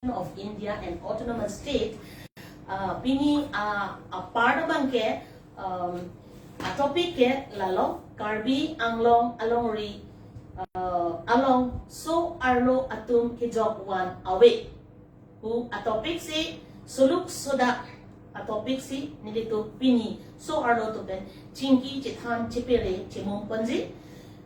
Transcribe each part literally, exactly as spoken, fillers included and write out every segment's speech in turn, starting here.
of India and autonomous state, uh, pini, uh, apart abang ke, um, a topic ke lalo Karbi Anglong alongri, uh, along so-arlo atum kejok van ave pu a topic si suluk sodak a topic si nelitum pini so-arlo atum pen chingki chethan chepere chemung ponji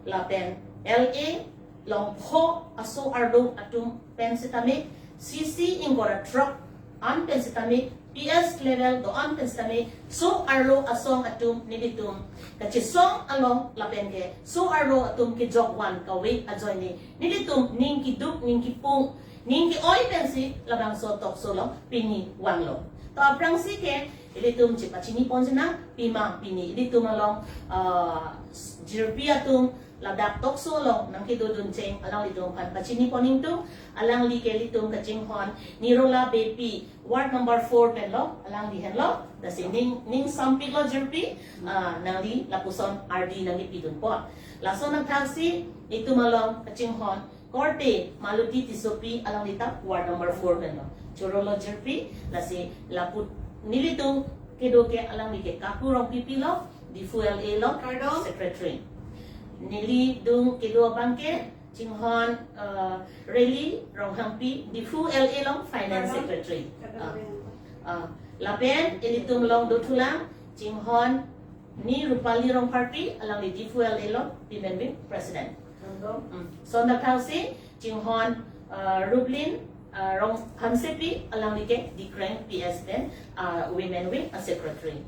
lapen L A longpho aso-arlo atum pen sitame, C C ingkoi ra throk an pen sitame, P S level do-an pen sitame, so-arlo asong atum nelitum kachesong along lapen ke so-arlo atum kejok van kave ajoine nelitum ning keduk ning kepung ning ke-oi pensi labangso talk show along pini vanglo. To aphrangsi ke ilitum chepachini pon sinang pima pini ilitum along, ah, jirpi atum ladak talk show along nangkedodun cheng alanglitum aphan pachini pon ingtung. Alangli ke ilitum kachinghon Nirola Beypi, ward number four pen lo, alangli henlo. Lasi ning, ning sampik lo jirpi, ah, nangli lapuson ardi nangkepidun pon. Laso nangthaksi itum along kachinghon korte Maloti Tissopi, alangli ta ward number four pen lo. Choro lo jirpi, lasi lapu nelitum kedo ke alangli ke Kaku Rongpipi lo, Diphu L A lo, kardom, secretary. Neli dung kedo abang ke chinghon, eh, Rally Ronghangpi, Diphu L A lo, finance, kardom, secretary. Kardom. Ah, ah, lapen ilitum along dothulang chinghon ni Rupali Rongpharpi, alangli Diphu L A lo, women wing president. Kardom. Hmm. Lason nangthaksi chinghon, uh, Rublin, uh, Ronghansepi, alangli ke Dikreng P S pen, uh, women wing a secretary.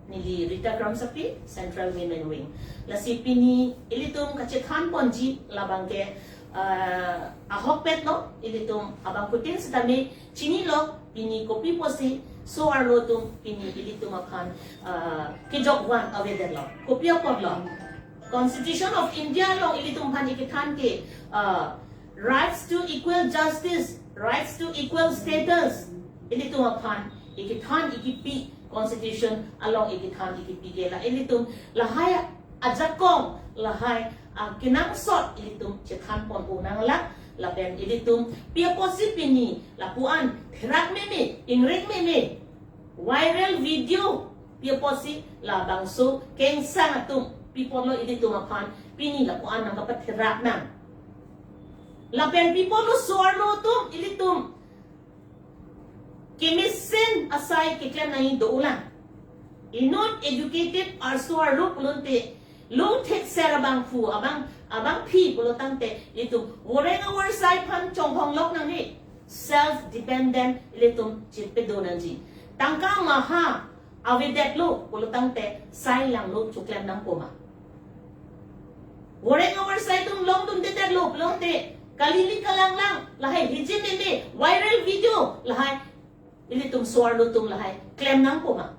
Neli Rita Kramsapi, central women wing. Lasi pini ilitum kachethan ponji labang ke, uh, ahokpet lo, ilitum abangphutin sitame chinilo, pini kopi pusi so-arlo atum pini ilitum aphan, ah, kejok van avedetlo. Kopi apotlo? Constitution of India along ilitum aphan ikethan ke, ah, rights to equal justice, rights to equal status. Ilitum aphan ikethan ikipi constitution along ikethan ikipi ke la ilitum lahai ajakong, lahai, ah, kenangsot ilitum chethan pon unang la, lapen ilitum pi apotsi pini lapu-an therak meme, ingrek meme, viral video pi apotsi labangso kengsang atum pi ponlo ilitum aphan pini lapu-an nangkapatherak nang. Lapen pi ponlo so-arlo atum ilitum kemesen asai keklem nangji do-olang. Inut educated arso arlo pulote, longthekser abangphu, abang, abangpi pulo tangte, itum voreng avarsai aphan chonghong lok nangne, self dependent ilitum chepado nangji. Tangka maha avedetlo pulo tangte, sai langlo choklem nangpo ma? Voreng avarsai atum longdundedetlo pulote, kalili kalanglang, lahai hiji meme, viral video, lahai ilitum so-arlo atum lahai klem nangpo ma?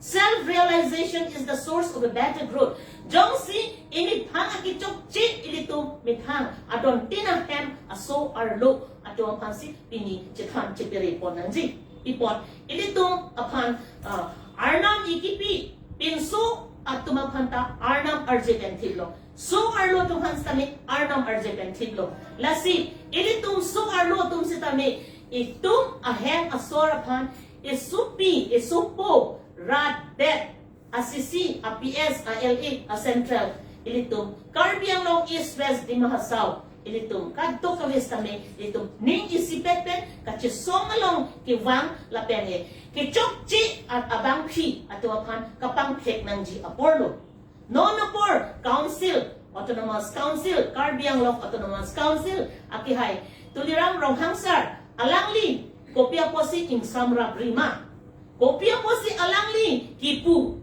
Self realization is the source of a better growth. Jongsi emethang akechokche ilitum methang adon tin ahem aso-arlo atum aphansi pini chethan chepere pon nangji. Pi apot ilitum aphan, ah, arnam ikipi pinso atum aphan ta arnam arje pen thiplo. So-arlo atum aphan sitame arnam arje pen thiplo. Lasi ilitum so-arlo atum sitame itum ahem asor aphan, isopi, isopo, rat det, a C C, a P S, a L A, a central, ilitum Karbi Anglong East West Dima Hasao, ilitum kadokave sitame, ilitum ning isipet pen kachesong along kevang lapen e kechokche a-, abangpi atum aphan kapangthek nangji apor lo. Non apor council, Autonomous Council, Karbi Anglong Autonomous Council akehai Tuliram Ronghang sir, alangli kopi apotsi ingsamrap rima? Kopi apotsi alangli kipu?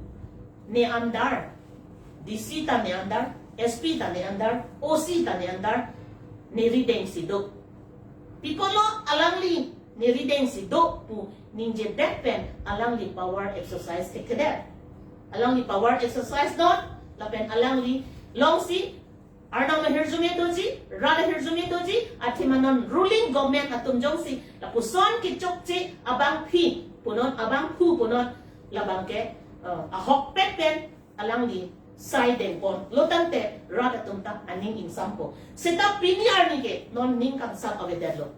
Ne andar, D C ta ne andar, S P ta ne andar, O C ta ne andar, ne rideng si do. Pi apotlo alangli ne rideng si do pu ningjedet pen alangli power exercise thekthedet? Alangli power exercise non, lapen alangli longsi arnam ahirjume doji, rat ahirjume doji, athema non ruling government atum jongsi lapuson kechokche abangpi punon, abangphu punon, labang ke, eh, ahokpet pen alangli sai dengponlo tangte rat atum ta aning ingsampo. Seta pini arni ke non ning kangsam avedetlo.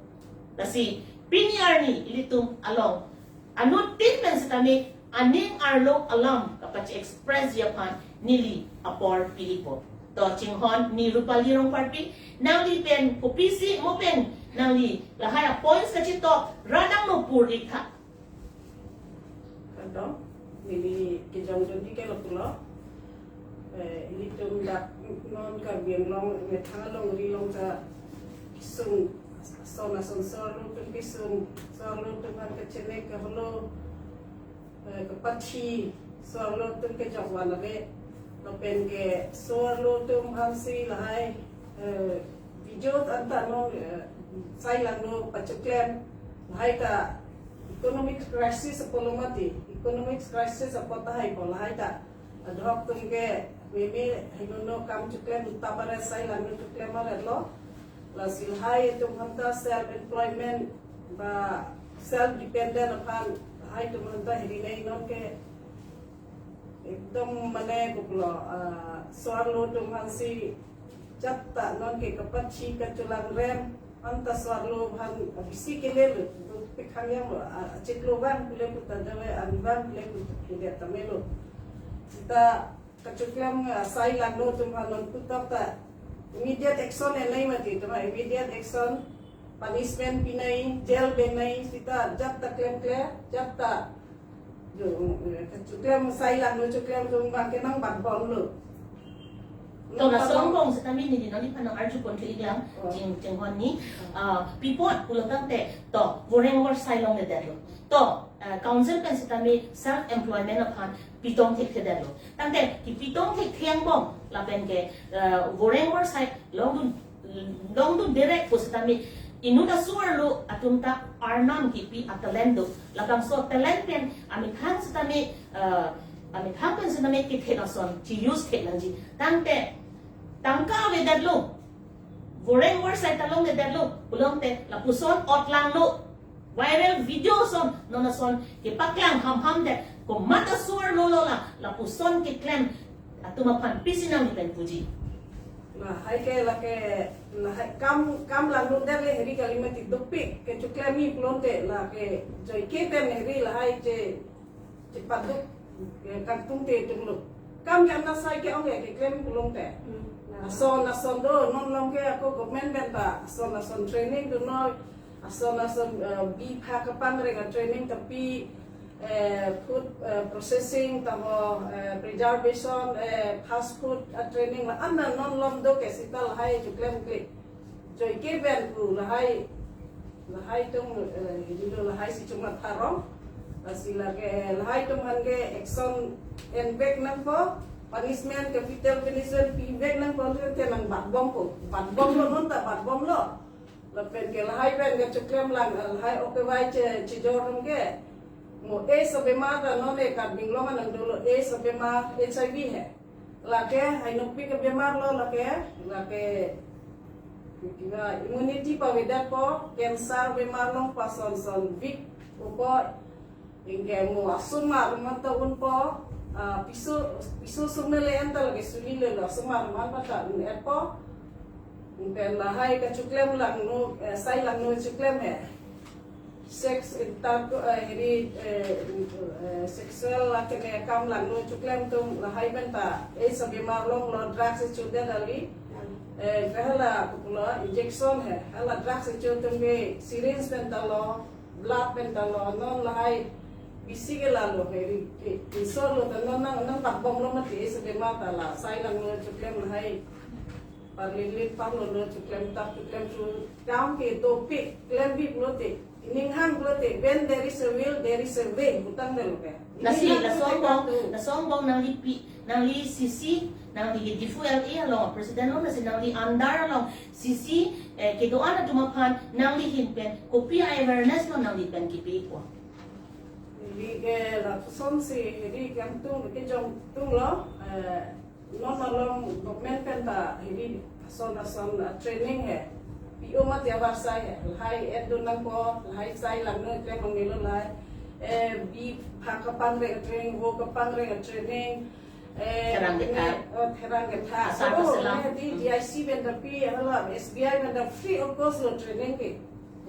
Lasi pini arni ilitum along anuttin pen sitame aning arlo alam kapachi-express ji aphan neli apor pilipo. To chinghon ni Rupali Rongparpi, nangli pen kopisi mo pen nangli lahai a-points kachitok ra nangno pur-ik tha. Kardom, neli kejongdun di ke lo pulo. Eh, ilitum dak non Karbi Anglong methang alongri along ta kesung, ason ason so-arlo atum kesung, so-arlo atum aphan kachenek kaholo, eh, kapathi, so-arlo atum kejokvan ave. Lapen ke so-arlo atum aphansi lahai, eh, video anta non, eh, sai langno pachoklem, lahai ta economic crisis apotlo mati, economic crisis apot tahai po lahai ta. Adhok atum ke meme henono kam choklem, uta bare sai langno choklem aret lo. Lasi lahai atum aphanta self employment ba self dependent aphan lahai atum aphanta heri nei non ke ekdom mane kopilo, ah, so-arlo atum aphansi jat ta non ke kapathi kacholangrem anta so-arlo aphan bisi kele lo, pekhang yang lo, ah, chiklo vang pule puta jave an vang pule puta pule tame lo. Sita kachoklem, ah, sai langno atum aphan non putok ta immediate action enei mati, tuma immediate action, punishment pinei, jail benei, sita jat ta klemkle, jat ta jo, eh, kachoklem sai langno choklem atum abang ke nang bat bomlo. To laso angbong sitame neli nangli aphan nang arju pon thu iklang, Oh. ching chinghon ni, ah, pi apot pulo tangte to voreng vorsai longledetlo. To, ah, council pen sitame self employment aphan pitong thekthedetlo. Tangte kipitong thekthe angbong lapen ke, ah, voreng vorsai longdun longdunde rek pusitame inut aso-arlo atum ta arnam kipi a-talent do. Labangso talent pen amethang sitame, eh, amethang pen sitame kethe ason chi-use thek nangji. Tangte tangka avedetlo, voreng vorsai ta longledetlo, pulote lapuson ot langlo. Viral video ason non ason kepaklang hamham det, komat aso-arlo lo la lapuson keklem atum aphan pisi nangli pen puji. Lahai ke lake, lahai kam, kam langdundet le heri kali mati, dopik kechoklem-i pulote lake joike pen heri lahai che, chepaduk, eh, kangtung te atum lo. Kam ke anat sai ke ong ke keklem pulote. Hmm. Ason ason do, non along ke ako government pen ta ason ason training do noi, ason ason, eh, bi phak kapangreng a-training tapi, eh, food, eh, processing tamo, eh, preservation, eh, fast food a-training la-an non along do ke sita lahai choklem klik. Joike pen pu lahai, lahai atum, eh, hini do lahai si chunga tharong. Lasi lake lahai atum aphan ke action envek nangpo, punishment, capital punishment pivek nangpo, te nang bat bompo, bat bomlo, non ta bat bomlo. Lapen ke lahai pen kechoklem lang, lahai oke vai che, chejor rum ke. Mo AIDS abemar ta non e Karbi Anglong anang dolo AIDS abemar, H I V he. Lake hainopik abemar lo lake, lake kiva immunity pavedetpo, cancer abemar longpo ason ason weak upo, anke mo asomar atum anta unpo, ah, piso, piso sumele anta lake suli lelo asomar atum anta ta un-etpo. Anke lahai kechoklem langno, eh, sai langno choklem he. Sex inter-, eh, heri, eh, eh, sexual lake ne kam langno choklem atum lahai pen ta AIDS abemar longlo, drugs ichu de dali. Eh, ke hala kopulo injection he, hala drugs ichu atum ke syringe pen ta lo, blood pen ta lo, non lahai bisi ke lalo heri, ke, insor lo ta non nang, nang bat bomlo mati AIDS abemar ta la, sai langno choklem lahai. Parlin lin parlo lo choklem tap choklem chu kam ke dopik klembi pulote, ninghang pulote, when there is a will, there is a way, pu tangdet lo ke. Lasi ninghang laso pulote angbong, tu. Laso angbong nangli pi, nangli C C, nangli ke Diphu L A along president lo, lasi nangli andar along C C, eh, kedo-an atum aphan nangli ahin pen kopi a-awareness lo nangli pen kipi ikpo? Heri ke lapuson si, heri kangtung, kejongtung lo, eh, non along government pen ta heri ason ason, ah, training he. P O mati avarsai he. Lahai et dun nangpo, lahai sai langno klem angelo lahai. Eh, bi phak kapangreng training, vo kapangreng training. Eh, Therang kethak. Oh, therang kethak. Asar Oh, kaselam. Eh, di Hmm. D I C pen ta pi, hala S B I pen ta free of cost lo training ke.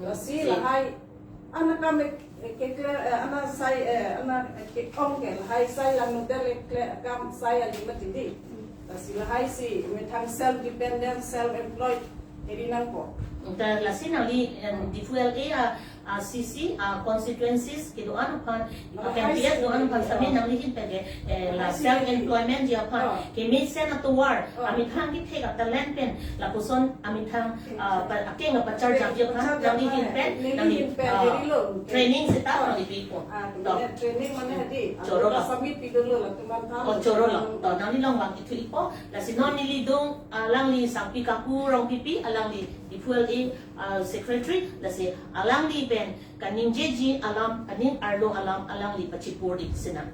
Lasi lahai, ana kam ke, ke clear, eh, ana sai, eh, ana ke ong ke lahai sai lang model ke clear kam sai aling mati di. Lasi lahai si methang self dependent, self employed eri nangpo. Ta lasi nangli, eh, Diphu L A, ah, ah, C C, ah, constituencies kedo-an aphan, ah, Lahai candidate si do-an aphan, ah, sami nangli ahin pen ke, eh, la lahai si self employment ji aphan, ah, kemesen atovar, ah, amethang kethek a-talent pen, lapuson amethang, ah, pa-, akeng kapacharjapji aphan, pacharjap nangli ahin pen, neli nangli ahin pen, ah, neli lo. Training seta, ah, nangli pipo. Ah, to. Training mane hadi, choro lo. Sami pidolo latum aphan. Oh, choro lo. To, nangli along vang ithu-ikpo, lasi non neli adung, ah, alangli Sangpi Kaku Rongpipi, alangli Diphu L A, ah, secretary, lasi alangli pen kaningjeji alam, aning arlo alam alangli pachipur di sinang.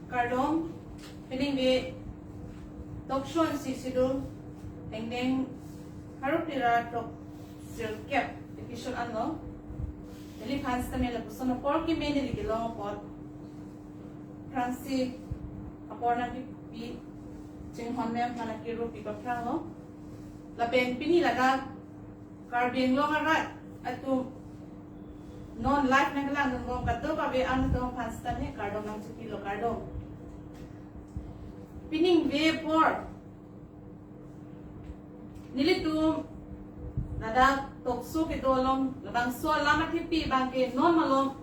Kardom, pining di talk show ansi sidul, engdeng haruk tira tok sirkep episode anlo. Neliphan sitame lapuson apor keme neli kelong apot, aphrangsi apor nangkepi chinghon mem aphan akiru pi paphranglo. Lapen pini ladak Karbi Anglong arat atum non live nangkelang dunbom kadokave an atum aphan sitame kardom nangchipilo, kardom. Pining ve apor nelitum ladak talk show kedo along labangso alam athepi abangke non malom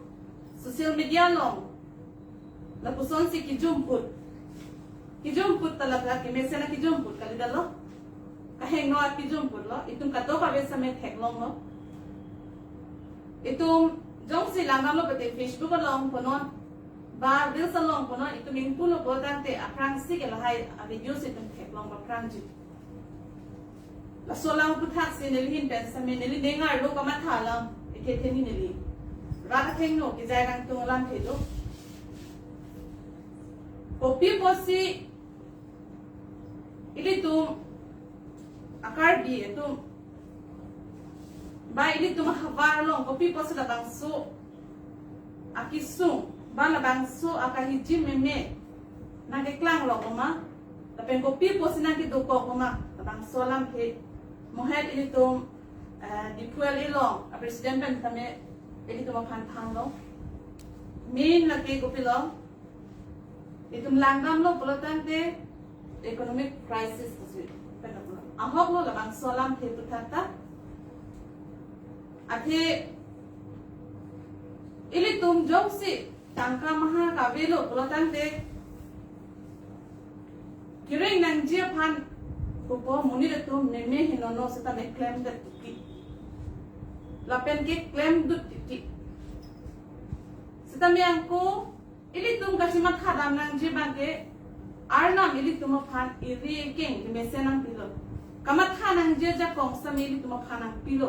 social media along lapuson si kijumput. Kijumput ta ladak kemesen akijumput kalidetlo. Kahingno akijumputlo. Itum kadokave same theklonglo. Itum jongsi langdamlo pute Facebook along konon ba reels along konon itum ingpulo pulotangte aphrangsi ke lahai a-videos itum theklong paphrangji. Laso alam aputhaksi neli ahin pen sitame neli ning arlo kamatha alam, eke theni neli rat athengno kejai kangtung alamthe do. Kopi apotsi ilitum a-Karbi atum ba ilitum ahavar along kopi apotsi labangso akisung ba labangso akahiji meme nangkeklang rok ma, lapen kopi apotsi nangkedokok ma, labangso alamthe mohet ilitum, eh, Diphu L A along a-president pen tame ilitum aphan thanlo. Main lake kopilo, itum langdamlo pulotangte economic crisis pusi pen lo. Ahoklo labangso alamthe aputhak ta. Athe ilitum jongsi tangka maha kavelo pulotangte kereng nangji aphan pupo monit atum meme henono sitame klemdet titi. Lapen keklem dut titi. Sitame angko ilitum kachimatha dam nangji abangke Arnam ilitum aphan eri keng kemesen nangpilo. Kamatha nangji ajakong sitame ilitum aphan nangpilo.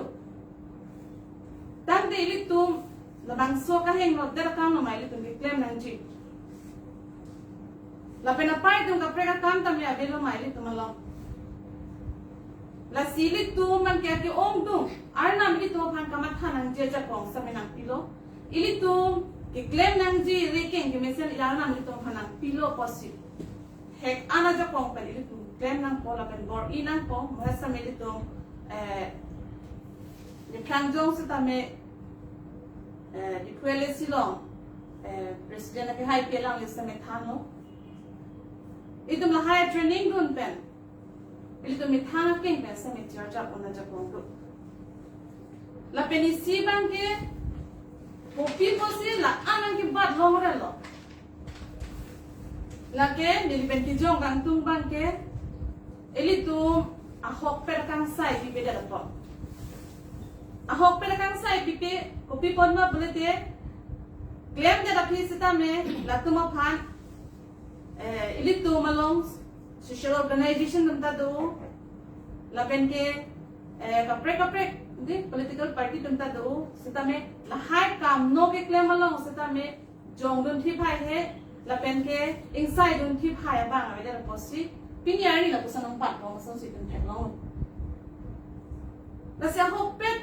Tangte ilitum labangso kahingno det akam lo ma ilitum keklem nangji. Lapen apar atum kaprek akam tame avelo ma ilitum along. Lasi ilitum abangke ake-ongdung Arnam ilitum aphan kamatha nangji ajakong sitame nangpilo. Ilitum keklem nangji eri keng kemesen Arnam ilitum aphan nangpilo pusi thek an ajakong pen ilitum klem nangpo lapen bor-i nangpo. Mohet sitame ilitum, eh, niphrang jong sitame, eh, Diphu L A si along, eh, president akehaipi alangli sitame thanlo. Itum lahai training dun pen ilitum methang akeng pen sitame charjap un ajakong do. Lapen isi abangke kopi apotsi la-an nangkebat longrelo. Lake neli pen kejong kangtung abangke ilitum ahokpet akangsai pipedet apot. Ahokpet akangsai pipe kopi apot ma pulote klemdet aphi sitame latum aphan, eh, ilitum along social organization atum ta do, lapen ke, eh, kaprek kaprek di political party atum ta do, sitame lahai kam no keklem along sitame jongdun thip haihe, lapen ke ingsaidun thip hai abang avedet apotsi pini arni lapuson nangpatpo masonsi itum theklong. Lasi ahokpet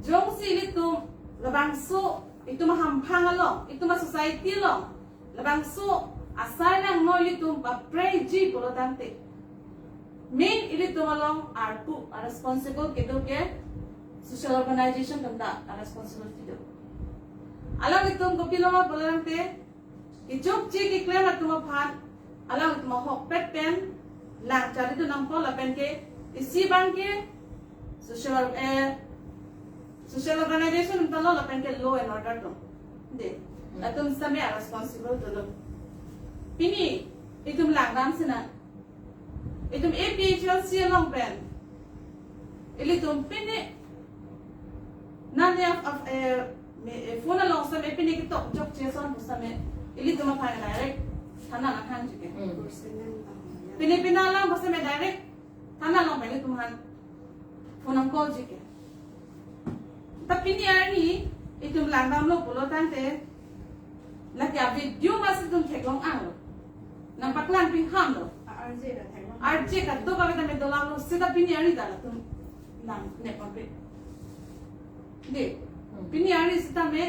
jongsi ilitum labangso itum ahamphang along, itum a-society along labangso asai langno ilitum papreji pulotangte, main ilitum along arpu a-responsible kedo ke social organization atum ta a responsibility do. Alanglitum kopilo ma pulo tangte, kechokche keklem atum aphan alanglitum ahokpet pen lang charlidun nangpo lapen ke isi abang ke social, eh, social organization atum ta lo lapen ke law and order atum. De, latum sitame a responsible dolo. Pini itum langdam sinang. Itum A P H L C along pen ilitum pini nani af, af, eh, me, eh, phone along sitame pini ketok chokche ason pu sitame ilitum aphan direct thana nanghangji ke. Hmm. Pini pini alam pu sitame direct thana along pen ilitum aphan phone nang call ji ke. Ta pini arni itum langdamlo pulo tangte, lake a-video mas itum theklong anglo. Nangpaklang ping hamlo. Arje ta theklong. Arje kadokave tame dolang lo, seta pini arni ta latum nangnep pon pe. De, hmm, pini arni sitame,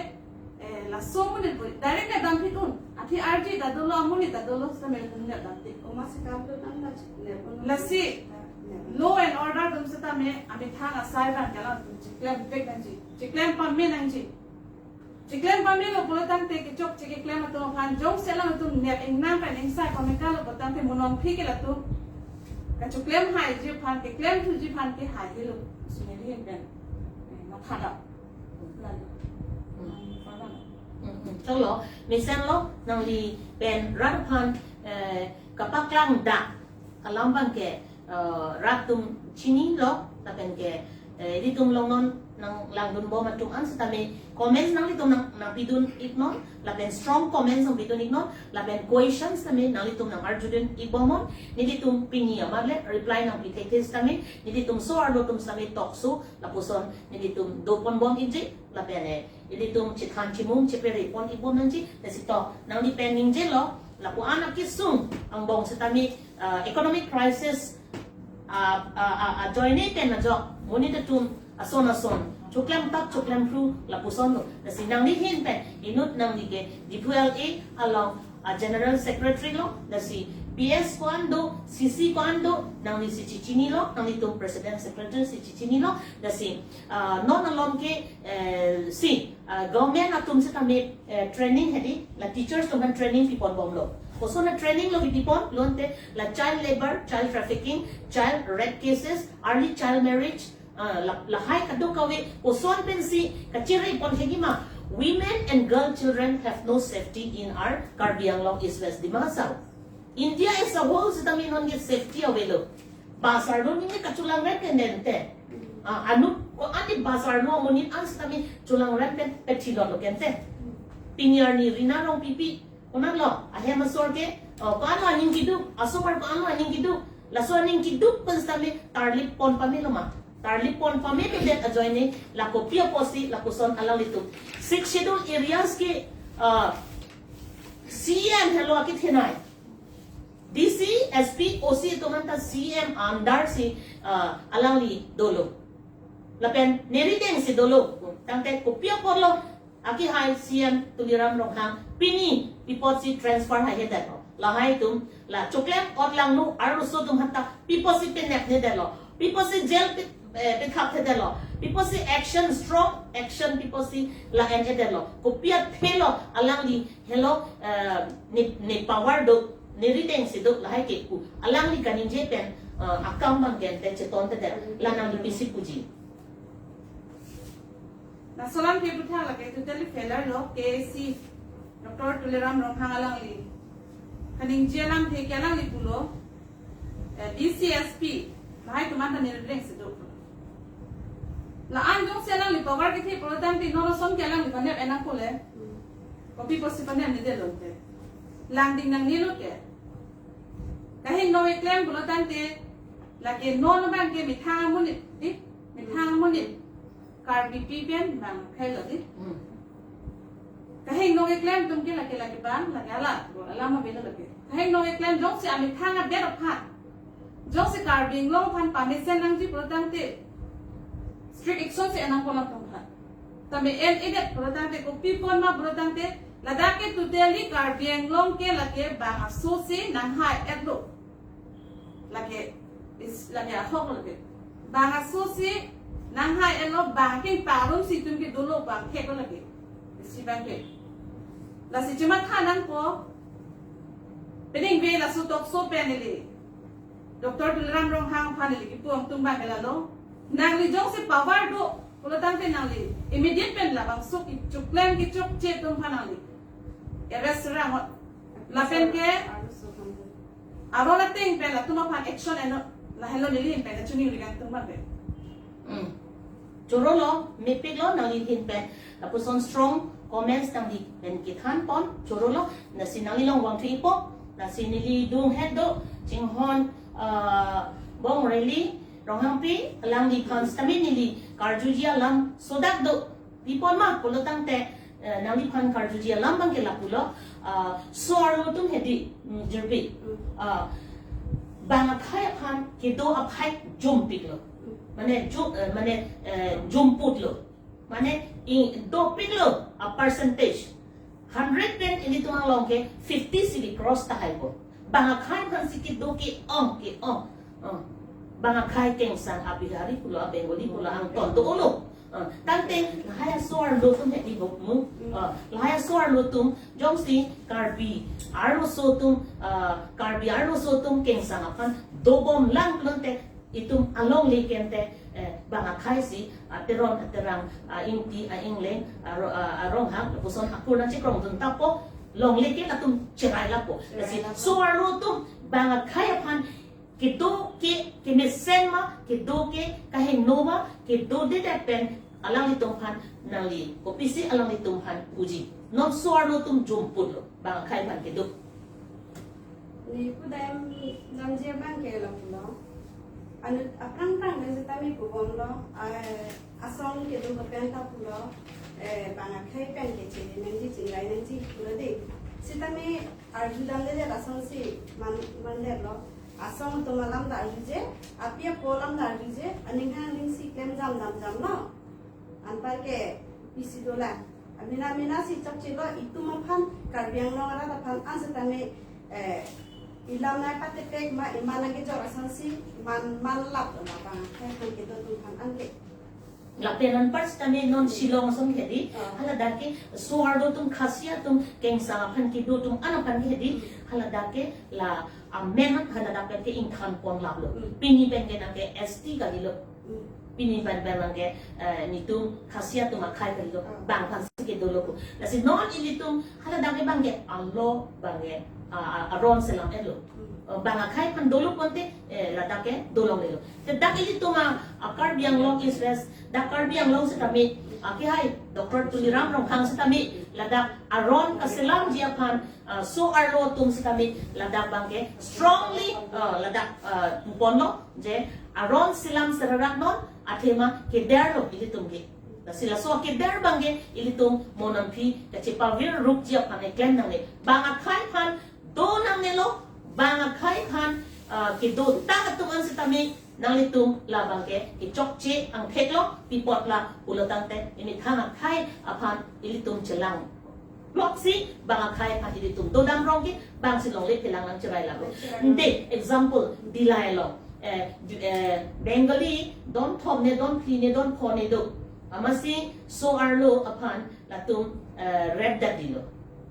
eh, laso amonit pu direct nepdam pik un. Athe arje ta dolo, amonit ta dolo, sitame latum nepdam pik. O masi kam do nang la nep un. Lasi, nep un. Law and order atum sitame amethang asai abang ke alanglitum chiklem pek nangji, chiklem pame nangji. Chiklem pamelo pulo tangte kechokche keklem atum aphan jongsi alanglitum nep ingnang pen ingsai pamekalo pulo tangte mo nongphi ke latum kachoklem haiji aphan, keklem thuji aphan ke haihelo. Sumeri pen, eh, mathadam. Lalu. Hmm. Hmm, hmm. Choklo, mesenlo, nangli pen rat aphan, eh, kapaklang dak alam abang ke, eh, rat atum chinilo, lapen ke, eh, ilitum longnon nanglangdunbom atum an sitame comments nanglitum nang, nangpidun iknon, lapen strong comments nangpidun iknon, lapen questions sitame nanglitum nang-arjudun ikbomnon, nelitum pini amat le reply nangpithe sitame, nelitum so-arlo atum sitame talk show lapuson nelitum doponbom ikji, lapen, eh, ilitum chethan chimung chepere pon ikbom nangji, lasi to, nangli pen ningjelo, lapu-an akesung angbong sitame, ah, economic crisis, ah, ah, ah, ah, ajoine pen ajok, monit atum ason ason choklem tap choklem phru lapuson lo. Lasi nangli ahin pen, inut nangli ke D P L A along, ah, General Secretary lo, lasi P S ko-an do, C C ko-an do, nangli si chichinilo, nanglitum President Secretary si chichinilo, lasi, ah, non alom ke, eh, si, ah, government atum sitame, eh, training hedi, la teachers atum aphan training piponbomlo. Koson a-training lo pipon pulo tangte, la child labor, child trafficking, child rape cases, early child marriage, ah, la, lahai kadokave, koson pensi kachere pon hegi ma, women and girl children have no safety in our Karbi Anglong East West Dima Hasao. India as a whole sitame non ke safety avelo. Bus arlo ningje kacholangreng ke nente. Ah, anu, ko-an ni bus arlo amonit an sitame cholangreng pen pethilotlo kente. Pini arni Rina Rongpipi, konatlo, ahem asor ke, oh, ko-anlo aning keduk, asomar ko-anlo aning keduk, laso aning keduk pen sitame tarlip pon pamelo ma. Tarlip pon pamelo det ajoine, la kopi apotsi, lapuson alanglitum Sixth Schedule areas ke, ah, C M helo akithenei. D C, S P, O C atum anta C M under si, ah, alangli dolo. Lapen nerideng si dolo. Tangte kopi aporlo, akihai C M Tuliram Ronghang pini pi apotsi transfer haihedetlo. Lahai atum, la choklem ot langno arloso atum aphanta pi apotsi penepnedetlo. Pi apotsi jail pi, eh, pithapthedetlo. Pi apotsi action, strong action pi apotsi la-enhedetlo. Kopi athelo alangli helo, eh, ne, ne power do, nerideng si do, lahai ke pu. Alangli kaningje pen, eh, akam abang ke ante chetonthedet. La nangli pisi puji. Laso alam ke puthot lake totally failure lo, K A C, Doctor Tuliram Ronghang alangli kaningje alamthe ke alangli pulo, eh, D C, S P, lahai atum anta nerideng si do. La-an jongsi alangli power kethe pulo tangte non ason ke alangli panep enang kole. Kopi apotsi panepnedetlo te. Langding nangnelo ke. Kahingno keklem pulo tangte, lake non abang ke methang amonit, di? Methang amonit Karbipi pen bang khailo, di? Hmm. Kahingno keklem atum ke lake, lake bang, lake alam, alam avelo lake. Kahingno keklem jongsi amethang adet aphan, jongsi Karbi Anglong aphan pamesen nangji pulo tangte, strict action si enang pulang tong aphan. Tame en-edet pulo tangte, kopi apot ma pulo tangte, ladak ke totally Karbi Anglong ke lake bang aso si nanghai-etlo. Lake, is, lake ahok lake. Bang aso si Nang hai elo bang king parum si tum ke dolo bang thek lagi. Si bang ke. Lasi cuma tha nangpo. Peningve laso talkshow pen neli Doctor Tuliram Ronghang aphan neli kipu atum bang ke lalo. Nangli jongsi power do, pulo tangte nangli immediate pen labangso kechokche keklem kechokche atum aphan nangli arrest ra ngot. Lapen ke aro lating pen latum aphan action eno, lahelo neli pen chini urikan atum bang ke. Hmm. Chorolo, mepiklo nangli ahin pen. Lapuson strong comments nangli pen kethan pon, chorolo, lasi nangli long wang thuipo, lasi neli dunghet do, chinghon, ah, Bongreli Ronghangpi, alangliphan sitame neli karjuji alam sodak do, pipon ma, pulo tangte, eh, nangliphan karjuji alam bang ke lapulo, ah, so-arlo atum hedi, mm, jirpi. Mm. Ah, bang akhai aphan kedo aphai jumpiklo. Mm. Mane, ju-, eh, mane, eh, jumputlo. Mane, i, dopiklo a percentage. Hundred pen ilitum along ke fifty si ke-cross tahai po. Bang akhai aphan si kedo ke-ong, ke-ong. Ah, bang akhai kengsang a Bihari pulo, a Bengali pulo, angton do-olo. Ah, tangte lahai so-arlo atum hedi bok mu. Ah, lahai so-arlo atum jongsi Karbi arloso atum, ah, Karbi arloso atum kengsang aphan dobom lang pulote itum alongle kente, eh, bang akhai si, ah, Teron, ah, Terang, ah, Ingti, ah, Ingleng, ah, Ro-, ah, ah, Ronghang, lapuson akur nangchekrongdun tapo, longle ke latum cherai lapo. Lasi cherai lapo. So-arlo atum bang akhai aphan kedo ke, kemesen ma, kedo ke kahingno ma, kedodedet pen alanglitum aphan nangli kopisi alanglitum aphan puji. Non so-arlo atum jumputlo, bang akhai aphan kedo. Neli pudam damji abang ke lapulo. Anut aphrang phrang pen sitame pubomlo. Ah, asong kedo kepen ta pulo. Eh, bang akhai pen keche nangji, chingrai nangji pulo de. Sitame arjudamde asong si man, mandetlo. Asong atum alam ta arjuje, api apo alam ta arjuje, aning hang ning si klemdam damdamlo. Anpar ke pisi dolang. Amena mena si chokchelo, itum aphan, Karbi Anglong arat aphan an sitame, eh, ilam nangpatepek ma, iman nangkejor asonsi man, man laplo ma bang akhai aphan kedo atum aphan anke. Lapen anpar sitame non Shillong ason ke hedi, ah, haladak ke so-arlo atum Khasi atum kengsang aphan kedo atum an aphan ke hedi, hmm, haladak ke la amen haladak pen ke ingthan pon laplo. Hmm. Pini pen ke nangke S T kalilo. Hmm. Pini pen pen nangke, eh, netum Khasi atum akhai kalilo. Ah. Bang aphan si kedolo ko. Lasi non ilitum haladak ke bang ke alo bang ke, ah, ah, aron selam elo. Hmm. Eh, bang akhai aphan dolo pulote, eh, ladak ke dolonglelo. Te dak ilitum a, a Karbi Anglong East West, dak Karbi Anglong sitame, ah, kehai Doctor Tuliram Ronghang sitame, ladak aron kaselamji aphan, ah, so-arlo atum sitame, ladak bang ke strongly, ah, ladak, ah, puponlo, je aron selam serarak non, athema kederlo ilitum ke. Lasi laso keder bang ke ilitum mo namphi kachepavir rukji aphan keklem nangne. Bang akhai aphan do nangnelo, bang akhai aphan, ah, kedo tang atum an sitame nanglitum labang ke kechokche angtheklo, pi apot la pulo tangte, imethang akhai aphan ilitum chelang. Loksi bang akhai aphan ilitum dodam rong ke, bang si longle phelang nangcherai labo. Nangcherai labo. De, example, Dillai along. Eh, di-, eh, Bengali, don thom ne, don phli ne, don pho ne do. Amatsi so-arlo aphan latum, eh, rep datdilo.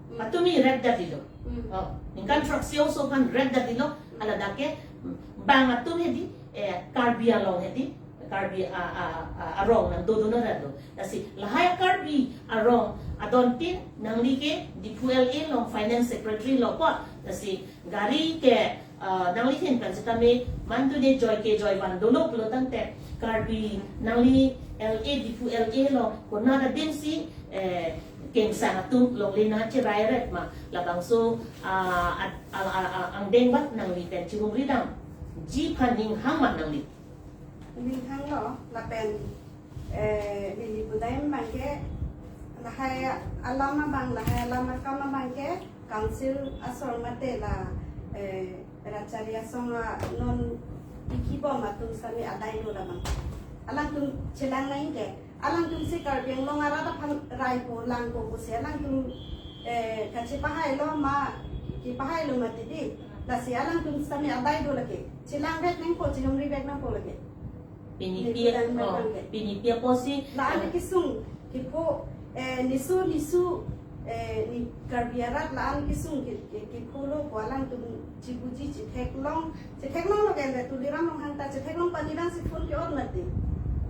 Hmm. Patumi rep datdilo. Hmm. Oh, ningkan throksi oso aphan rep datdilo, hmm, haladak ke, hmm, bang atum hedi, eh, Karbi along hedi, Karbi a, a, a, arong nangdodun arat do. Lasi lahai Karbi arong adontin nangli ke Diphu L A along finance secretary lo ko. Lasi gari ke, ah, nangli ahin pen sitame mantu de joy ke joy van dolo pulo tangte Karbi nangli L A Diphu L A along konat adim si, eh, kengsang atum longle nangcherai ret ma, labangso, ah, at-, a, a, a, angdeng bat nangli pen chihumri damji aphan ning hang ma nangli? Ning hanglo lapen, eh, neli pudam abang ke lahai alam abang, lahai alam akam abang ke council asor mate la, eh, Ratchari asong a non ikibom atum sitame adai do labang. Alangtum chelang nang ke, alangtum si Karbi Anglong arat aphan raipo langpo pusi alangtum, eh, kachepahailo ma, kepahailo mati di. Lasi alangtum sitame adai do lake. Chelang vek nangpo, chihumri vek nangpo lake. Pini pi, oh, pini pi apotsi, la-an kesung, kepho, eh, nisu, nisu, eh, ni Karbi arat la-an kesung, ke, ke, kepho lo, ko alangtum chipuji, chetheklong, chetheklong lo kan, Tuliram Ronghang ta chetheklong pani dang si phone ke-ot mati.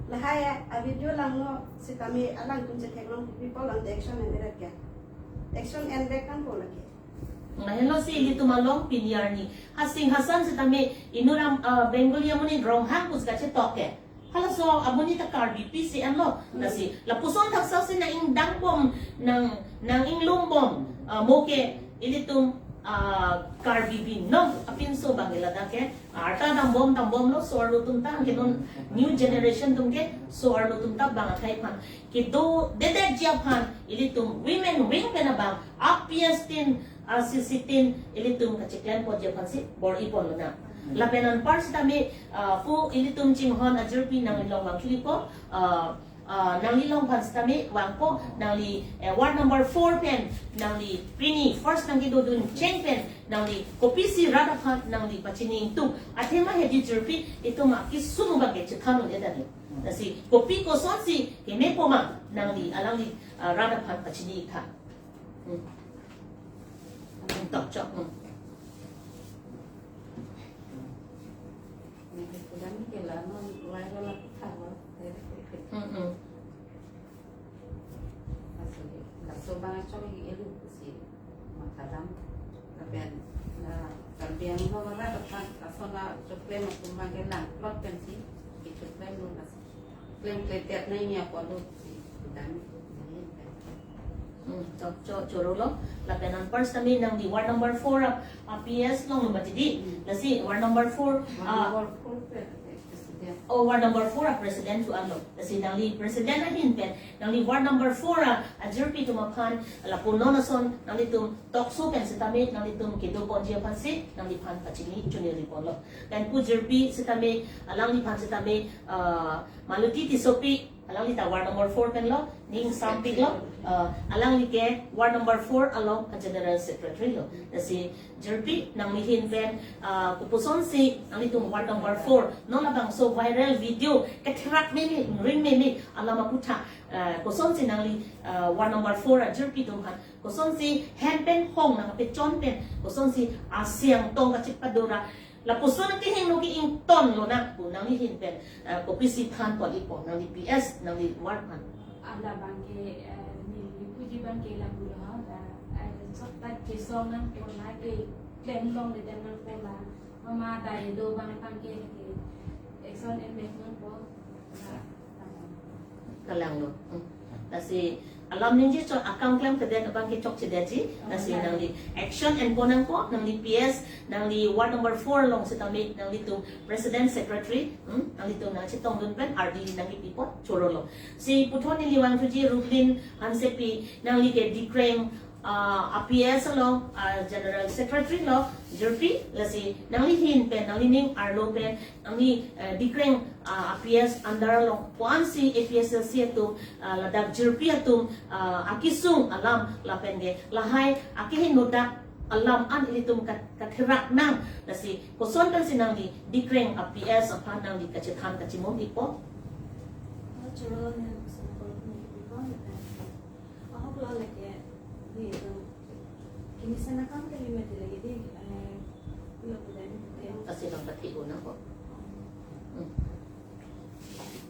Lahai a video langno sitame alangtum chetheklong people on the action and direct ke. Action and direct kan po lagi. Nahelo si ilitum along pini arni. Hasing hasan sitame inut aram, ah, Bengali amonit Ronghang pusi kachetok ke. Halaso amonit ta Karbi P C M lo. Lasi lapuson thaksaksi nang-ingdang bom, nang, nang-inglum bom, ah, mo ke ilitum, ah, Karbi binong apinso abang ke ladak ke. Arta dam bom dam bom lo, so-arlo atum ta, ke non new generation atum ke, so-arlo atum ta bang akhai aphan kedo dedetji aphan ilitum women wing pen abang a P S tin, a C C tin ilitum kacheklem ponji aphansi bor-i pon lonang. Lapen anpar sitame, ah, pu ilitum chinghon ajirpi nangli along vangthupo, ah, ah, nangli along aphan sitame vangpo, nangli, eh, ward number four pen nangli pini first nangkedodun cheng pen nangli kopisi rat aphan nangli pachini ingtung. Athema hedi jirpi itum akesung abang ke chethan un-e tanglo. Lasi kopi kosonsi kemepo ma nangli alangli, ah, rat aphan pachini tha. Hmm. Tok chok. Hmm. Ini kemudian ke la non viral la kita lo. Hmm, hmm. Laso, laso bang chong elu si matha dam. Lapen la Karbi Anglong arat aphan laso la choklem atum abang ke langplot pensi kechoklem lo, lasi klem kletet nangji apotlo si dam. Hmm, chok, chok, chorolo. Lapen anpar sitame nangli ward number four a, a P S along lo mati di. Hmm. Lasi ward number four, ward ah, number four pen president. Oh, ward number four a president tu alo. Lasi nangli president ahin pen, nangli ward number four a ajirpi atum aphan, lapu non ason nanglitum tokso pen sitame nanglitum kedo ponji aphansi nangliphan pachini chuniri ponlo. Pen pu jirpi sitame, alangliphan sitame, ah, Maluti Tissopi, alangli ta ward number four pen lo, ning sampik lo, ah, alangli ke ward number four along a general secretary lo. Lasi jirpi nangli ahin pen, ah, kopuson si nanglitum ward number four, non labangso viral video ketherak meme, ring meme, alam aputhak, ah, kosonsi nangli, ah, ward number four ajirpi atum aphan kosonsi hem pen hong nangpechon pen, kosonsi asiang tong kachepado ra, lapuson kehingno ke ingtonlonang pu nangli ahin pen, eh, kopisi than pon-ipo, nangli P S, nangli ward aphan. Ala abang ke, eh, neli puji abang ke lapu lo, eh, eh, chokta kesong nangpo la, keklem longledet nangpo la, mama ta kedo abang abang ke, ke action and direct nangpo la. Kalang lo. Hmm. Lasi alam ningje chot, akam klemkledet abang ke chokchedetji. Lasi nangli action en pon nangpo, nangli P S, nangli ward number four along sitame nanglitum president, secretary, hmm, nanglitum nangchetongdun pen ardi nangkipi pon, chorolo. Si puthot neli vangthuji Rublin Hansepi, nangli ke Dikreng, ah, a P S along, ah, general secretary lo, jirpi, lasi nangli ahin pen, nangli ning arlo pen, nangli, eh, Dikreng, ah, a P S under along ko-ansi A P S L C atum, ah, ladak jirpi atum, ah, akesung alam lapen ke lahai akehingno dak alam an ilitum kat-, katherak nang, lasi koson pensi nangli Dikreng a P S aphan nangli kachethan kachimum-ipo. Choro ne, ahok lo lake, di itu, kini sana kam kali mati lagi di, eh, lo kuda ni kuda. Kasi bang pati una ko. Hmm.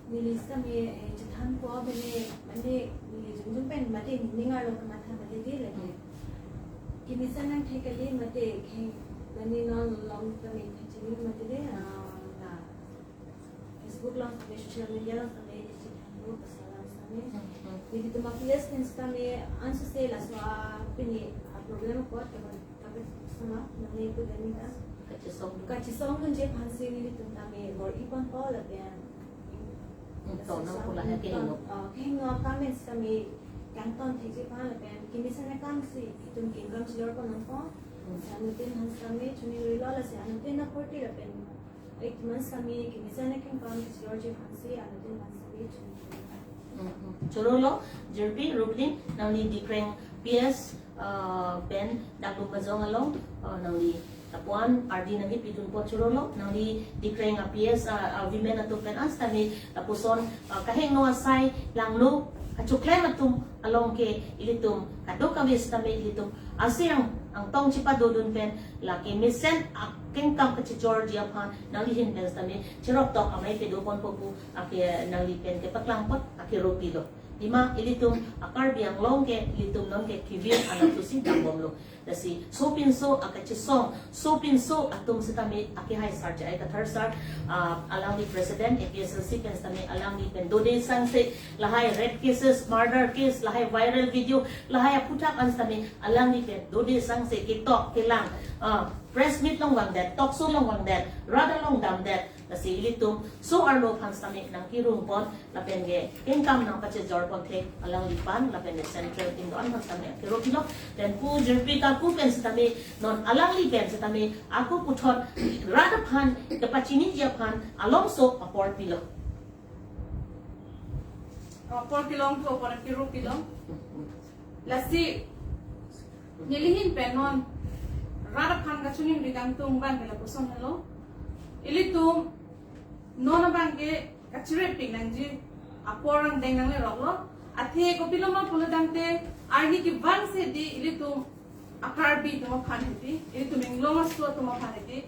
Neli sitame, eh, chethanpo bene, mane, neli jongjong pen mati, ning arlo kamatha mati di lagi. Hmm. Kini sana thek kali mati, ke, mane non long tame thek chini mati di, ah, na. Facebook along sitame, social media along sitame, district thanlo, pasal along sitame. Hmm, hmm. Nelitum a P S pen sitame, ansose laso a pini a problem apot, kaba, kaba sama, mane pu dani ta. Kachesong. Kachesongdunji aphansi nelitum tame bor-i ponpo lapen. Hmm, laso tonang sa pula ya kehingno. Ah, kehingno akam pen sitame, kangton thekji aphan lapen, kini sana kamsi, itum kingdom chilor pon nangpo. Hmm. Sa nelitum aphan sitame, chunirilo lasi, anuttin na korte lapen. Eight months kami, kini sana kengkam, kisi orji aphansi, anuttin aphansi, chun. Mm, mm. Chorolo, jirpi, Rublin, nangli Dikreng P S, uh, pen, dak Lumajong along, uh, nangli, Lapuan ardi nangkepidun pon choro lo, nangli dikreng a P S, a, a women atum pen an sitame, lapuson, a, kahingno asai langno, kachoklem atum along ke ilitum, kadokave sitame ilitum, asai ang, angtong chepadodun pen, lake mesen akengkam kachijorji aphan, nangli ahin pen sitame, cherok tok amei pedo pon popu, ake nangli pen kepaklang pon, ake ropilo. Lima ilitum, a Karbi Anglong ke, ilitum non ke kivir anak tusi dambomlo. Lasi, sopinso akachesong, sopinso atum sitame akehai sar J I Kathar sar, ah, alangli president A P S L C pen sitame alangli pen dode sangse, lahai rape cases, murder case, lahai viral video, lahai aphuthak an sitame alangli pen dode sangse ketok kelang, ah, press meet along vangdet, talk show along vangdet, rat along damdet, lasi ilitum so-arlo aphan sitame nangkerung pon, lapen ke kengkam nangpachejor pon the alanglipan, lapen ke central team do-an aphan sitame kerok pilok, lapen pu jirpi kaku pen sitame non alangli pen sitame ako puthot rat aphan kepachiniji aphan alongso apor pilok. Apor pilong ko apor kerok pilong. Lasi neli ahin pen non rat aphan kachiningri kangtung abang ke lapuson helo. Ilitum non abang ke kachere pik nangji apor angdeng nanglerok lo. Athe kopiloma pulo tangte arni kevangse di ilitum a Karbi atum aphan hedi, ilitum inglong aso atum aphan hedi,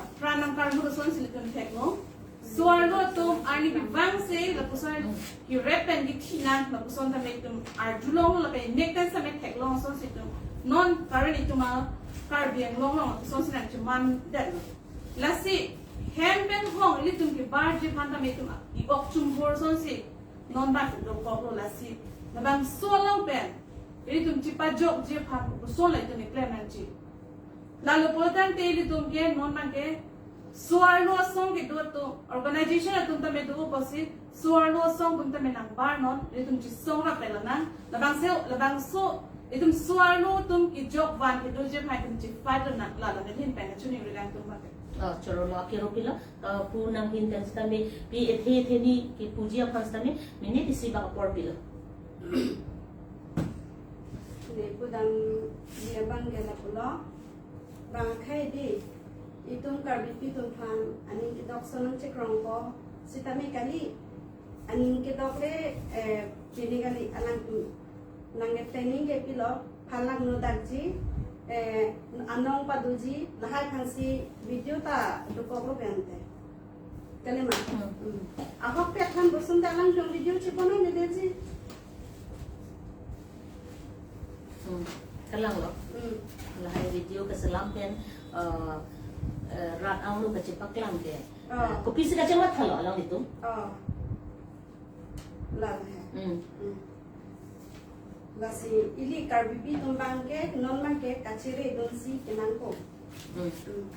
apran nangkarmu asonsi ilitum theklo. So-arlo atum arni kevangse lapuson kerape pen kethinang lapuson tame itum arjulong lapen nek pen sitame theklong asonsi itum non current itum a Karbi Anglong along asonsi nangchemandetlo. Lasi hem pen hong ilitum kebarji aphan tame itum i-ok chumbor asonsi non bang dokoklo. Lasi labangso along pen ilitum chepajokji aphan koson la itum keklem nangji. Lalo pulo tangte ilitum ke non abang ke so-arlo asong kedo atum, organization atum tame do apotsi so-arlo asong atum tame nangbar non, ilitum chesong rap pela nang, labangso, labangso, itum so-arlo atum kejok van kedoji aphan itum chefight nang, lalo neli ahin pen kachiningri kangtung abang ke. Oh, choro lo, ake ropilo, uh, pu nangli ahin pen sitame, pi ethe ethe ni kepuji aphan sitame, minute isi bak apor pilo. Ne pudamji abang ke lapulo. Bang akhei di, itum Karbipi atum aphan aning kedok ason nangchekrong ko, sitame kali, aning kedok le, eh, pini kali alangtum nangke planning ke pilo, phan langno dakji, eh, anong padoji, lahai aphansi video ta dokoklo pen te. Kali ma? Hmm. Hmm. Ahokpet aphan bosun ta alangtum video chepon-o ne detji. Hmm. Kalang lo. Hmm. Lahai video keselam pen, eh, eh, rat angno kachepaklang ke. Oh. Eh, kopisi kachematha lo alanglitum? Oh. Lalo he. Hmm. Hmm. Lasi ili Karbipi atum abang ke non abang ke kachere dunsi kenangpo. Hmm. Hmm.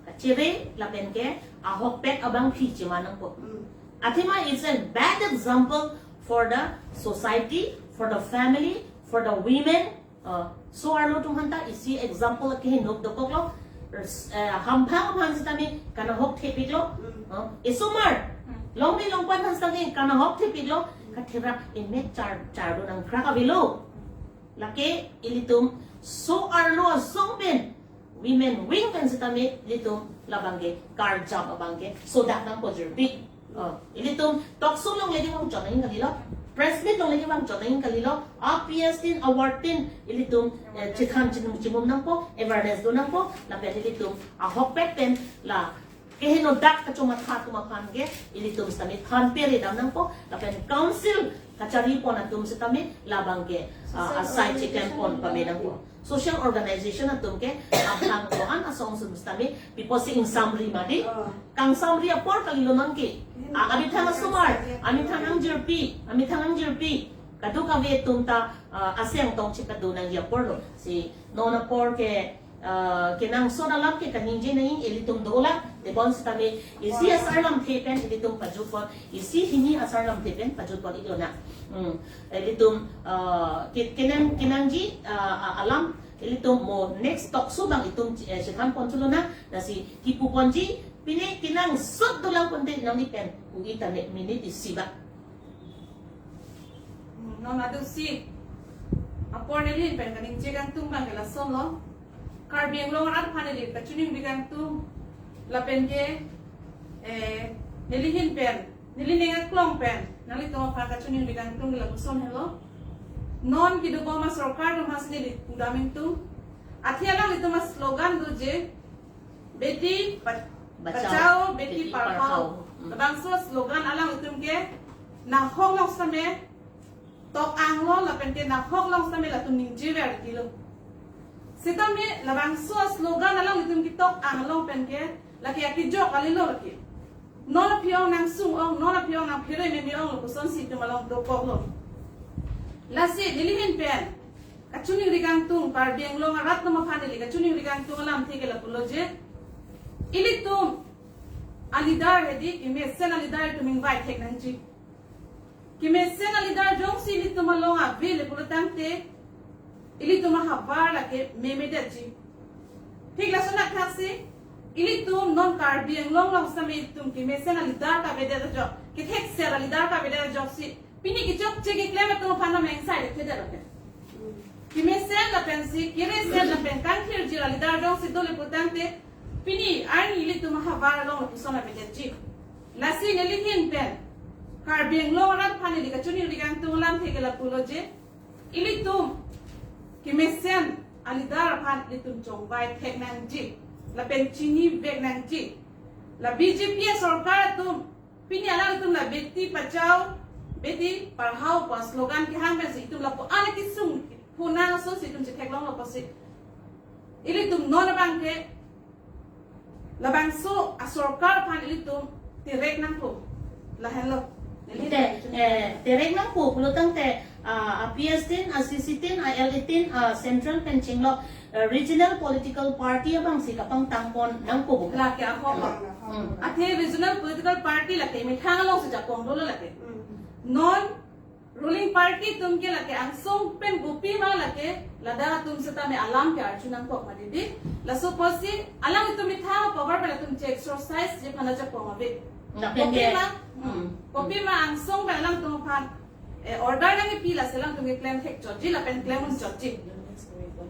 Kachere lapen ke ahokpet abangpi chema nangpo. Hmm. Athema is a bad example for the society, for the family, for the women. Uh, so-arlo atum aphanta isi example kehingno dokoklo. Ers-, eh, hamphang aphan sitame kanahok thepiklo. Hmm. Uh, isomar. Hmm. Longri longpat aphan sitame kanahok thepiklo. Katherak emek char, char do nangkrak avelo. Lake ilitum so-arlo asong pen, women wing pen sitame ilitum labang ke karjap abang ke sodak nangpo jirpi. Oh, ilitum talk show along le kevang chot nangji kalilo, press meet along le kevang chot nangji kalilo, a P S tin, award tin, ilitum, eh, chikhan chinung chimum nangpo, awareness do nangpo, lapen ilitum ahokpet pen la kehingno dak kachomatha atum aphan ke ilitum sitame thanpere dam nangpo, lapen council kachari pon atum sitame labang ke, ah, social asai cheklem pon organization pame nangpo. Social organization atum ke abang ko-an asong sum sitame pipo si ingsamri mati. Oh. Kangsamri apor kalilo nangke. Hmm. Ah, amethang asomar, amethang angjirpi, amethang angjirpi. Kadokave atum ta, ah, asai angtong chepado nangji apor lo. Si non apor ke, ah, kenangsot alam ke kaningje nangji ilitum dolang, tebon sitame isi asar lamthe pen ilitum pajut pon, isi hini asar lamthe pen pajut pon iklo na. Hmm. Ilitum, ah, ke-, kenang, kenangji, ah, ah, alam ilitum mo next talk show abang itum, eh, chethan pon chulonang, lasi kipu ponji, pine kenangsot dolang ponte nangli pen, ui tane minute isi bak. Hmm, non adu si apor neli pen kaningje kangtung abang ke lason lo. Karbi Anglong arat aphan neli kachiningri kangtung lapen ke, eh, neli ahin pen, neli ning aklong pen nanglitum aphan kachiningri kangtung lapuson helo. Non kedobom asorkar atum aphansi neli pudam ingtung. Athe alanglitum aslogan do je, Beti Ba-, Bachao, Beti Padhao. Hmm. Labangso slogan alanglitum ke nahok along sitame tok anglo lapen ke nahok along sitame latum ningjever kilo. Sitame labangso slogan alanglitum ketok ang along pen ke lake akejok kalilo lake. Non aphi ong nangsung ong, non aphi ong nangphere meme ong lapusonsi itum along dokoklo. Lasi neli ahin pen kachiningri kangtung, Karbi Anglong arat atum aphan neli kachiningri kangtung alamthe ke lapulo je, ilitum aleader hedi kemesen aleader itum ingvai thek nangji. Kemesen aleader jongsi ilitum along ave le pulo tangte, ilitum ahavar lake memedetji. Thik lason athaksi ilitum non Karbi Anglong along sitame itum kemesen aleader kavedet ajok, kethekser aleader kavedet ajoksi pini kechokche keklem atum aphan nang mengsai le thedet lapen. Kemesen lapensi keresen lapen kangthirji aleader jongsi do le pulo tangte, pini arni ilitum ahavar along lapuson avedetji. Lasi neli ahin pen Karbi Anglong arat aphan neli kachiningri kangtung alamthe ke lapulo je, ilitum kemesen aleader aphan ilitum chongvai thek nangji lapen chinivek nangji. La B J P asorkar atum pini alanglitum la Beti Bachao, Beti Padhao pu slogan kehang pensi itum lapu-an kesung puna asonsi itum chetheklonglo pusi. Ilitum non abang ke labangso asorkar aphan ilitum terek nangpo. Lahenlo. Te, eh, terek nangpo pulo tangte, ah, a P S tin, a C C tin, a L A tin, ah, central pen chinglok, eh, regional political party abangsi kapangtangpon nangpo bo. Lake ahok. Hmm. Athe regional political party lake methang alongsi jakong dolo lake. Hmm. Non ruling party atum ke lake angsong pen kopima lake ladak atum sitame alam ke arju nangkok ma didi. Laso apotsi alanglitum methang power pen atum che-exercise-ji aphan ajakong ave. Lapen ke, kopima, hmm, kopima angsong pen alangtum aphan, eh, order nangkepi lasi alangtum ke klem thekchotji lapen klem unchotji.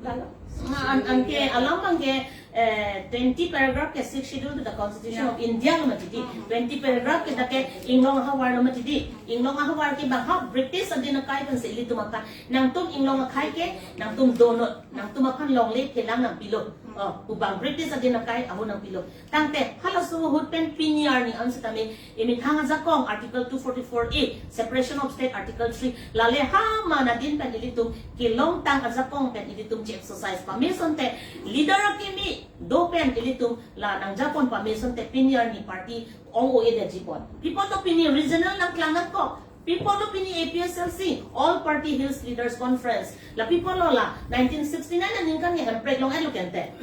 Lalo. Ah, an, anke alam abang ke, eh, twenty paragraph ke Sixth Schedule to the Constitution, yeah, of India lo mati di. Mhm. Twenty paragraph ke dak ke inglong ahavar lo mati di. Inglong ahavar ke bang ha British adin akai pensi ilitum akan. Nangtum inglong akhei ke, nangtum donot, nangtum aphan longle phelang nangpilo. Mhm. Oh, pu bang British adin akai ahut nangpilo. Tangte halaso ahut pen pini arni an sitame emethang ajakong Article two forty-four A, separation of state Article three, lale ha man adin pen ilitum kelongtang ajakong pen ilitum che-exercise pame asonte, leader akimi do pen ilitum la nangjapon pame asonte pini arni party ong-o-edetji pon. Pi apot lo pini regional nangklang nangkok, pi apot lo pini A P H L C, All Party Hills Leaders Conference, la pi apot lo la nineteen sixty-nine aningkan ke hemprek long-etlo kente.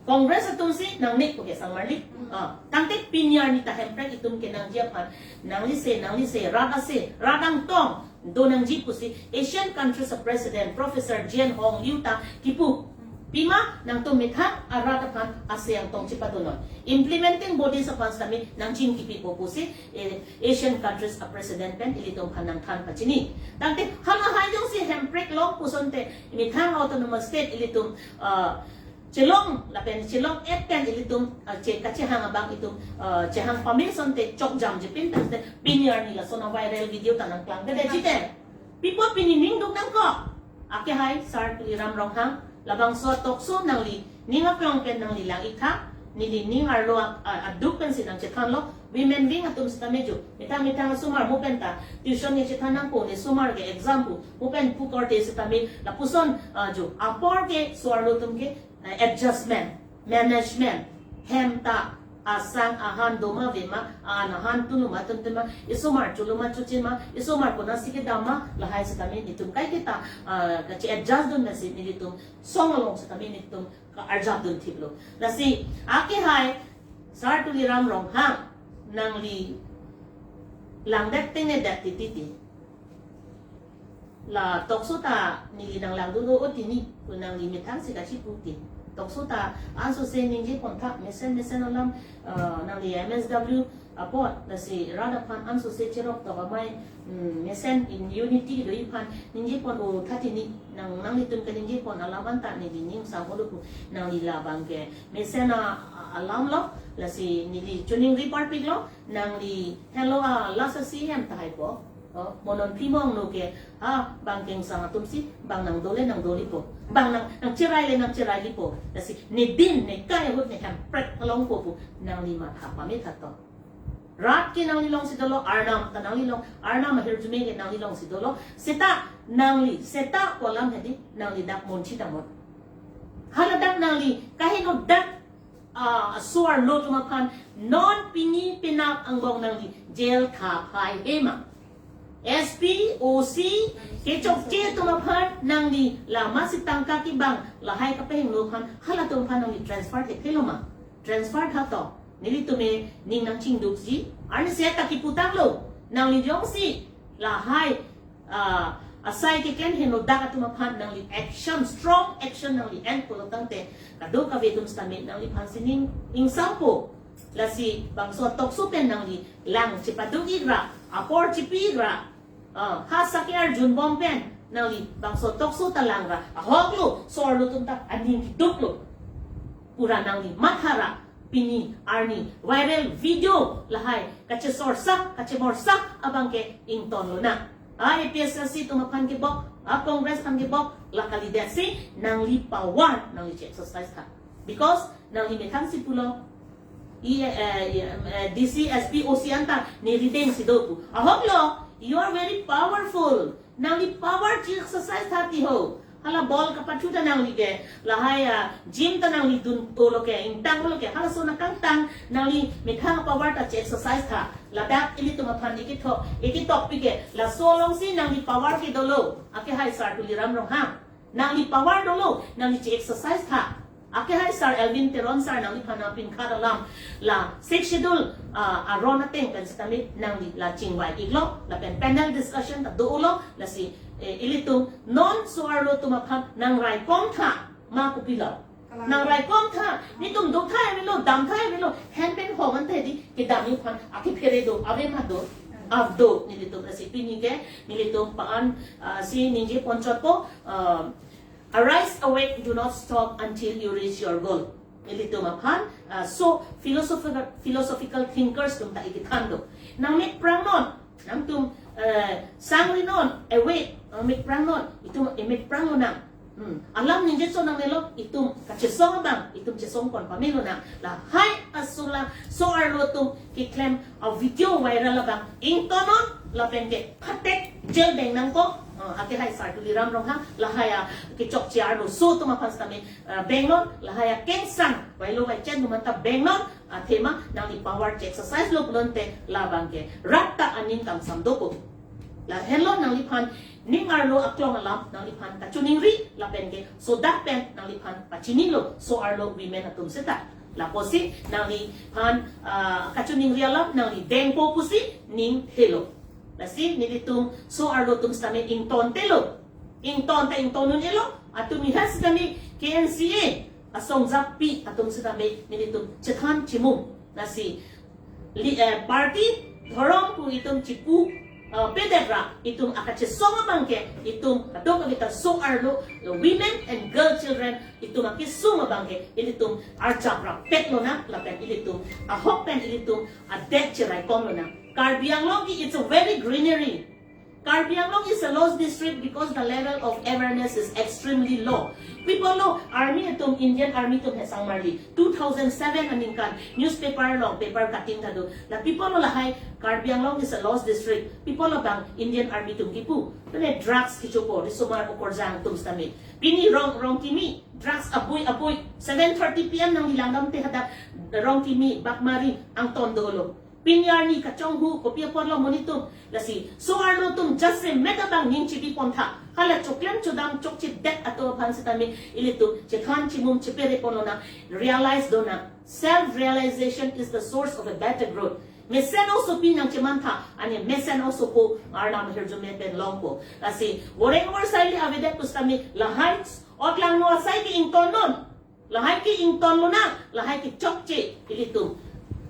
Congress atumsi nangnek pu ke sangmarli. Ah, tangte pini arni ta hemprek itum kenangji aphan nanglise, nanglise, rat ase, rat angtong do nangji pusi Asian countries a president Professor Jane Hong Liu ta kipu. Pima nangtum methang arat aphan ase angtong chepadonon. Implementing bodies aphan sitame nangchingkipipo pusi, eh, Asian countries a president pen ilitum aphan nangthan pachini. Tangte halahai jongsi hemprek long pu asonte methang autonomous state ilitum, ah, chelong lapen chelong-et pen ilitum, ah, che, kachehang abang itum, ah, chehang pame asonte chokjamji pin tangte pini arni lason a-viral video ta nangklangdedetji te. Pi apot pini ning duk nangkok? Akehai Sar Tuliram Ronghang, labangso a-talk show nangli ning aklong pen nangli lang-iktha, neli ning arlo ak-, a-, aduk pensi nangchethanlo, women wing atum sitame jo, methang methang asomar mo pen ta tuition nangchethan nangpo, ne somar ke exam pu, mo pen pu korte sitame, lapuson, ah, jo, apor ke so-arlo atum ke, eh, adjustment, management, hem ta asang ahan doma vema, an ahan tunloma tuntuma, isomar chuloma chuchima, isomar konatsi kedamma, lahai sitame nelitum kaiketa, ah, kache-adjust dun nasi nelitum song along sitame nelitum ka-arjap dun thiplo. Lasi, akehai Sar Tuliram Ronghang, nangli langdet tengne det titi ti. La talk show ta neli nanglang dolo o tini, pu nangli methangsi kachipu ti. Talk show ta ansose ningje kontha mesen mesen alam, eh, nangli M S W, apot, lasi rat aphan ansose cherok tok amei, mm, mesen in unity do-i aphan ningje pon, o thatini nang, nanglitum kaningje pon alam anta neli ning sangkolo pu, nangli labang ke mesen a, a, alam lo, lasi neli choningri parpik lo, nangli helo a last a C M tahai po. Oh, monon primong no ke, ah, bang kengsang atum si, bang nang dole nang doli po. Bang nang, nang cherai le nang cherai li po. Lasi, ne din, ne kai ahut ne hemprek along po pu, nangli matha pame tha to. Rat ke nangli long si dolo, Arnam ta nangli long, Arnam ahirjume ke nangli long si dolo. Seta nangli, seta kolam hedi, nangli dak monchi damot. Hala dak nangli, kaheno dak, ah, so-arlo atum aphan, non pini penap angbong nangli, jail tha phai hema. S P, O C, kechokche atum aphan nangli, la masi tangka kibang, lahai kapehingno aphan, halatum aphan nangli transfer thekthe lo ma. Transfer tha to. Nelitum e ning nangchingdukji. Arnisi ta kiputang lo. Nangli jongsi lahai, ah, asai keklem henodak atum aphan nangli action, strong action nangli en pulo tangte, kadokave atum sitame nangliphan sining ingsangpo. Lasi bangso tokso pen nangli lang chepaduk-ik ra, apor chipi-ik ra. Ah, ha saki arjun bom pen nangli bangso tokso ta lang ra, ahok lo, so-arlo atum ta aning kiduk lo. Pura nangli matha ra, pini arni viral video lahai kachesorsak, kachemorsak abang ke ington lonang. A APHLC atum aphan kebok, a Congress aphan kebok, la kalidet si nangli power nangli che-exercise tha. Because nangli methang si pulo, i, eh, i, eh, D C, S P, O C anta ne rideng si do pu. Ahok lo, you are very powerful. Nangli power che-exercise tha ti ho. Hala ball kapathu ta nangli ke, lahai a gym ta nangli dun-o lo ke, ingtang lo ke, halaso nangkangtang, nangli methang power ta che-exercise tha. Ladak ilitum aphan ikithok, ikithokpi ke, laso along si nangli power ke dolo, akehai Sar Tuliram Ronghang. Nangli power dolo, nangli che-exercise tha. Akehai Sar Elwin Teron sir nangliphan nangpinkhat alam, la Sixth Schedule, ah, aron ateng pen sitame nangli la chingvai-iklo, lapen panel discussion ta do-o lo, lasi, eh, ilitum non so-arlo atum aphan nangraikom tha, ma kopilo. Kalang. Nangraikom tha, netum do tha avelo, dam tha avelo, hen pen hong ante di, kedam aphan, akephere do, ave ma do, ave do, nelitum lasi pini ke, nelitum pa-an, ah, si ningje ponchotpo, ah, "Arise, awake, do not stop until you reach your goal." Ilitum aphan, ah, so philosophical, philosophical thinkers atum ta ikethan do. Nangmek prangnon, nangtum, eh, sangrinon, awake, nangmek prangnon, itum emek prang lonang. Hmm. Alam ningje chonangnelo, itum kachesong abang, itum chesong pon pame lonang. Lahai asula, so-arlo atum keklem a video viral abang ingtonnon, lapen ke phatek jail beng nangkok, ah, akehai Sar Tuliram Ronghang, lahai a kechokche arloso atum aphan sitame, ah, bengnon, lahai a kengsang, vailo vaichen atum anta bengnon, athema nangli power che-exercise lo pulote labang ke rat ta aning kangsam dopo. Lahenlo nangliphan ning arlo aklong alam nangliphan kachoningri lapen ke sodak pen nangliphan pachinilo so-arlo women atum seta. Lapusi nangliphan, ah, kachoningri alam nangli dengpo pusi ning thelo. Lasi nelitum so-arlo atum sitame ingtontelo. Ington ta ington un-elo, atumi ha sitame K N C A asong japi atum sitame nelitum chethan chimum. Lasi li, eh, party dhorom pu itum chipu, eh, pedet ra, itum akachesong abang ke, itum kadokave ta so-arlo, women and girl children, itum akesung abang ke, ilitum arjap rapet lonang, lapen ilitum ahok pen ilitum adet cheraikom lonang. Karbi Anglong ki, it's a very greenery. Karbi Anglong is a lost district because the level of awareness is extremely low. People lo army atum, Indian Army atum hesang marli. Two thousand seven aningkan newspaper along paper cutting ta do. La people lo lahai Karbi Anglong is a lost district. People lo bang Indian Army atum kipu. Pele drugs kichopo, risomar okorjang atum sitame. Pini Rong, Rongkimi, drugs abui abui. Seven thirty P M nangli langdamte hadak Rongkimi, Bakmari, angton dolo. Pini arni kachonghu kopi apotlo monit atum. Lasi so-arlo atum jasemet abang ning chibi pon tha. Hala choklem chodam chokchedet atum aphan sitame ilitum chethan chimum chepere pon lonang, realize lonang. Self realization is the source of a better growth. Mesen osopi nangcheman tha, ani mesen osopo Arnam ahirjume pen longpo. Lasi voreng vorsai le avedet pusitame lahai otlangno asai ke ingtonnon. Lahai ke ington lonang, lahai ke chokche ilitum.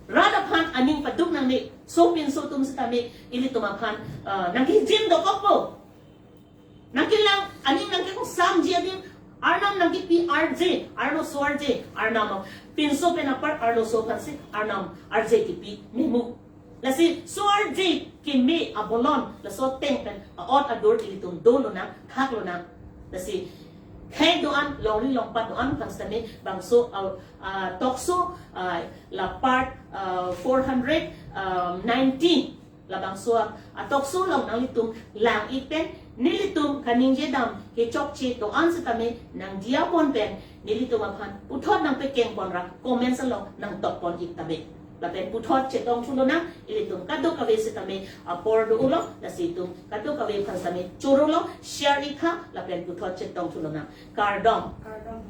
Rat aphan aning paduk nangne, so pinso atum sitame ilitum aphan, ah, nangkijim dokokpo. Nangkelang, aning nangkekongsamji adim, Arnam nangkepi arje, arloso arje, Arnam pinso pen apar arloso aphansi Arnam arje kipi memu. Lasi so arje keme abolon, laso ateng pen a-ot adur ilitum dolonang, thaklonang. Lasi khei do-an, longri longpat do-an aphan sitame bangso, ah, ah, tokso, ah, la part, ah, four hundred, ah, nineteen. Labangso a, atokso along nanglitum lang-ik pen, nelitum kaningje dam kechokche do-an sitame nangdiya pon pen, nelitum aphan puthot nangpekeng pon ra comments along nangtok pon-ik tame. Lapen puthot chetong thulonang, ilitum kadokave sitame apor do-olo, lasi itum kadokave aphan sitame choro-lo, share-ik tha, lapen puthot chetong thulonang. Kardom. Kardom.